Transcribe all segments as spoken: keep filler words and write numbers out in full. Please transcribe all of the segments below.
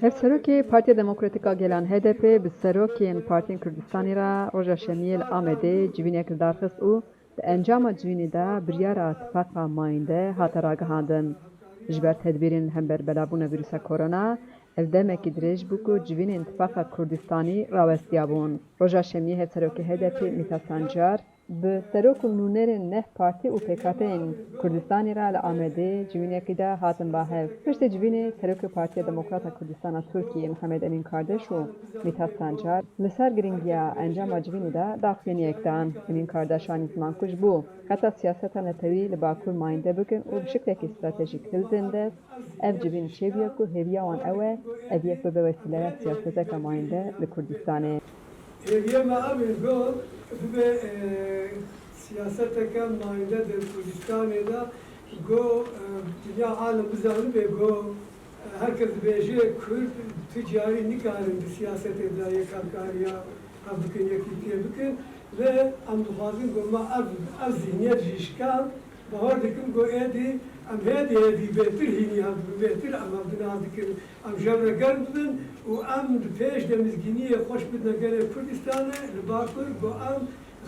Hevserokê Partiya Demokratîk a Gelan H D P bi serokên Partiyên Kurdistanê re roja Şemiyê li Amedê civînek li dar xist û di encama civînê de biryara tifaqa mayînde hate ragihandin. Ji ber tedbîrên li hember belavbûna vîrusa korona, ev demekî dirêj bû ku civînên tifaqa Kurdistanî rawestiyabûn. Roja Şemiyê Hevserokê H D P Mîtat Sancar, bi serok û nûnerên neh partî û pêkhateyên Kurdistanê re li Amedê civînekî de hatin ba hev. Piştî civînê serokê Partiya Demokrata Kurdistana Tirkiyê Mihemed Emîn Kardeş û Mîtat Sancar li ser girîngiya encama civînê de daxuyaniyek dan. Emîn Kardeş anî ziman ku ji bo heta siyaseta netewî li Bakur mayînde bikin û bi şiklekî stratejîk hilidin dest, ev civîn çêbûye ku hêviya wan ew e, ev yek bibe wesîleya siyaseteke mayînde li Kurdistanê. Hêviya me ev in ku bibe, e, siyaseteke mayînde di Kurdistanê de, ku, e, dinya alem bizanibe ku, e, her kes dibêje Kurd tu carî nikarin di siyasetê de yek hevkariya hev bikin, yekîtiyê bikin. Lê em dixwazin ku me ev, ev zihniyet jî şikand. Bawer dikim ku êdî em hêdî hêdî bêtir hînî hev dibin, bêtir em hev nas dikin. Em ji hev re germ dibin û em di pêş de mizgîniyê xweş bidine gelê Kurdistanê li Bakur, ku em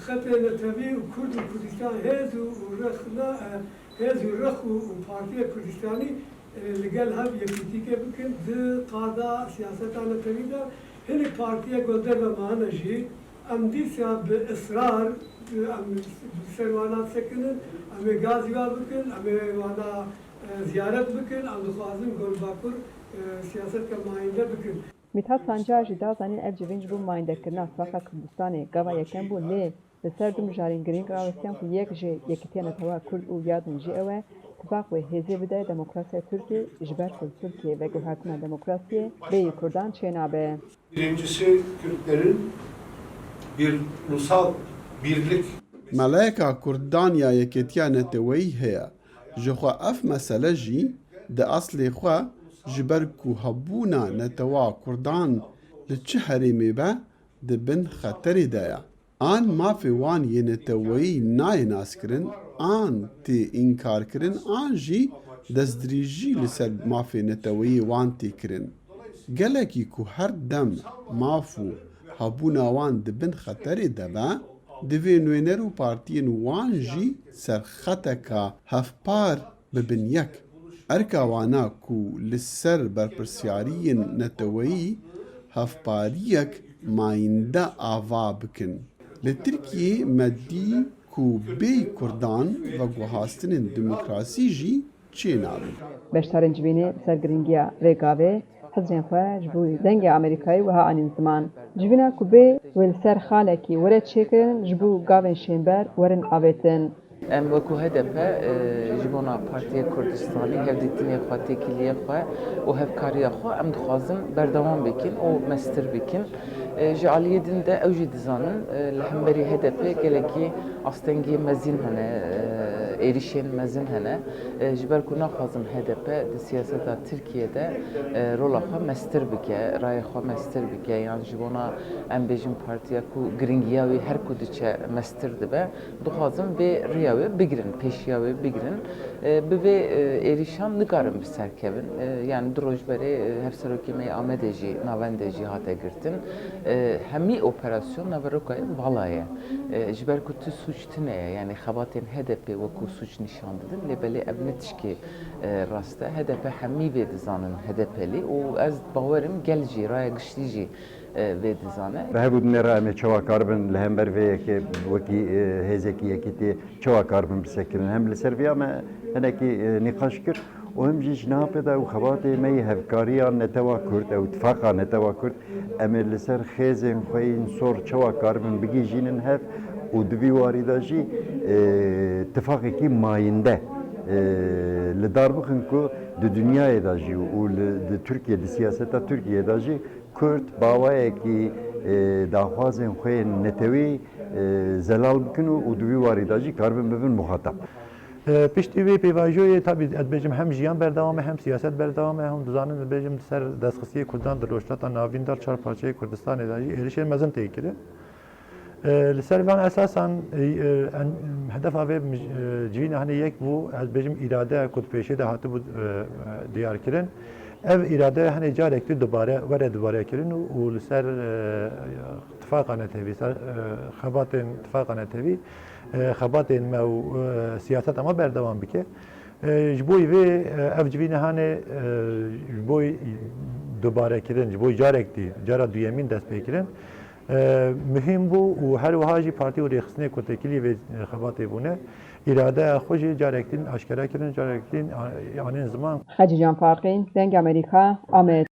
xetê netewî û Kurd û Kurdistan hêz û, û rexna, e, hêz û rex û, û partiyê Kurdistanî, e, li gel hev yekîtîkê bikin di qada siyaseta netewî de. Hinek partiyek ku li derve mane jî, em dîsa bi israr, em ser wana disekinin, em ê gazî wa bikin, em ê wana, e, ziyaret bikin, em dixwazin ku li Bakur, e, siyaseteke mayînde bikin. Mithat Sancar jî da zanîn ev civîn ji bo mayîndekirina tifaqa Kurdistanê gava yekem bû, lê li ser du mijarên girîng rawestiyan ku yek ji yekîtiya netewa Kurd û ya din jî ew e, tifaq wê hêzê bide demokrasiya Tirkiyê, ji ber ku li Tirkiyê veguhertina demokrasiyê bêyî Kurdan çênabe. Birincisi, Kürtlerin bir ulusal birlik Meleka Kurdan ya Yekîtiya Neteweyî heye. Ji xwe ev mesele jî di eslê xwe ji ber ku hebûna netewa Kurdan li çi herêmê be di bin xeterê de ye. An mafê wan yê neteweyî nayê naskirin, an tê înkarkirin, an jî destdirêjî li ser mafê neteweyî wan tê kirin. Gelekî ku her dem maf û hebûna wan di bin xeterê de be, divê nûner û partiyên wan jî ser xeteka hevpar bibin yek. Erka wana ku li ser berpirsyariyên neteweyî hevpariyek mayînde ava bikin. Li Tirkiyê me dî ku bêyî Kurdan veguhastinên demokrasî jî çênabin. Beşdarên civînê li ser girîngiya vê gavê hizrên xwe ji bo Dengê Amerîkayê wiha anîn ziman. Civîna ku bê wê li ser xalekî were çêkirin, ji bo gavên şênber werin avêtin. Em wekî H D P, e, ji bona Partiya Kurdistanê hevdîtinê xwe, têkiliyê xwe û hevkariya xwe em dixwazin berdewam bikin û mestir bikin. E, ji aliyê din de ew jî dizanin, e, li hemberî H D P gelekî astengiyên mezin hene, e, êrîşên mezin hene. E, ji ber ku naxwazin H D P di siyaseta Tirkiyê de, e, rola xwe mestir bike, raya xwe mestir bike, yan ji bona em bêjin partiya ku girîngiya wî her ku diçe mestir dibe, dixwazin vê riya wê bigirin, pêşiya wê bigirin. E, bi vê, e, êrîşan nikarin bi ser kevin. E, yani du roj berê, e, Hevserokê me yê Amedê jî, navendê jî hate girtin. E, hemî operasyon naverokayê vala ye. E, ji ber ku tu sûc tune ye, yani xebatên H D P wekî sûc nîşan didin, lê belê ev ne tişkê, e, rast e. H D P hemî vê dizanin H D P lî û ez bawerim gel jî, raya giştî jî, e, vê dizane. Bi hevûdinê re em ê çawa karibin li hember vê yekê wekî, e, hêzekî yekîtiyê çawa karibin bisekirin? Hem li ser viya me hinekî, e, nîqaş kir û hem jî ji niha pê de ew xebatê me yê hevkariya netewa Kurd, ew tifaqa netewa Kurd, em ê li ser xêzên xwe yên sor çawa karibin bigihîjînin hev û di vî warî de jî, e, tifaqekî mayînde, e, li dar bixin ku di dinyayê de jî û li, di Tirkiye, di siyaseta Tirkiye de jî Kurd bi awayekî, e, daxwazên xwe yên netewî, e, zelal bikin û, û di vî warî de jî karibin bibin muxatab. E, piştî wê pêvajoyê, tabî, ez dibêjim hem jiyan berdewam e, hem siyaset berdewam e, hûn dizanin, dibêjim, di ser destxistiyê Kurdan di Rojhilata Navîn de, çar parçeyê Kurdistanê de jî êrişên mezin tê kirin. E, li ser van esasan, e, e, en-, hedefa vê mij-, e, civîna hinê yek bû, ez dibêjim, îrade ku di pêşê de hatibû, e, e, diyarkirin. Ev îrade hene carek dî dubare, were dubare kirin û, û li ser, e, tifaqa netewî, ser, e, xebatên tifaqa netewî, e, xebatên me û, e, siyaseta me berdewam bike. E, ji bo vê, e, ev civîne hene, e, ji bo dubare kirin, ji bo carek dî, cara duyemîn dest pê kirin. E, muhîm bû û her wiha jî partî û rêxistinê ku têkilî vê xebatê bûne, îradeya xwe jî carek din aşkere kirin, carek din a-, anîn ziman. Xecîcan Farqîn, Dengê Amerîka, Amed.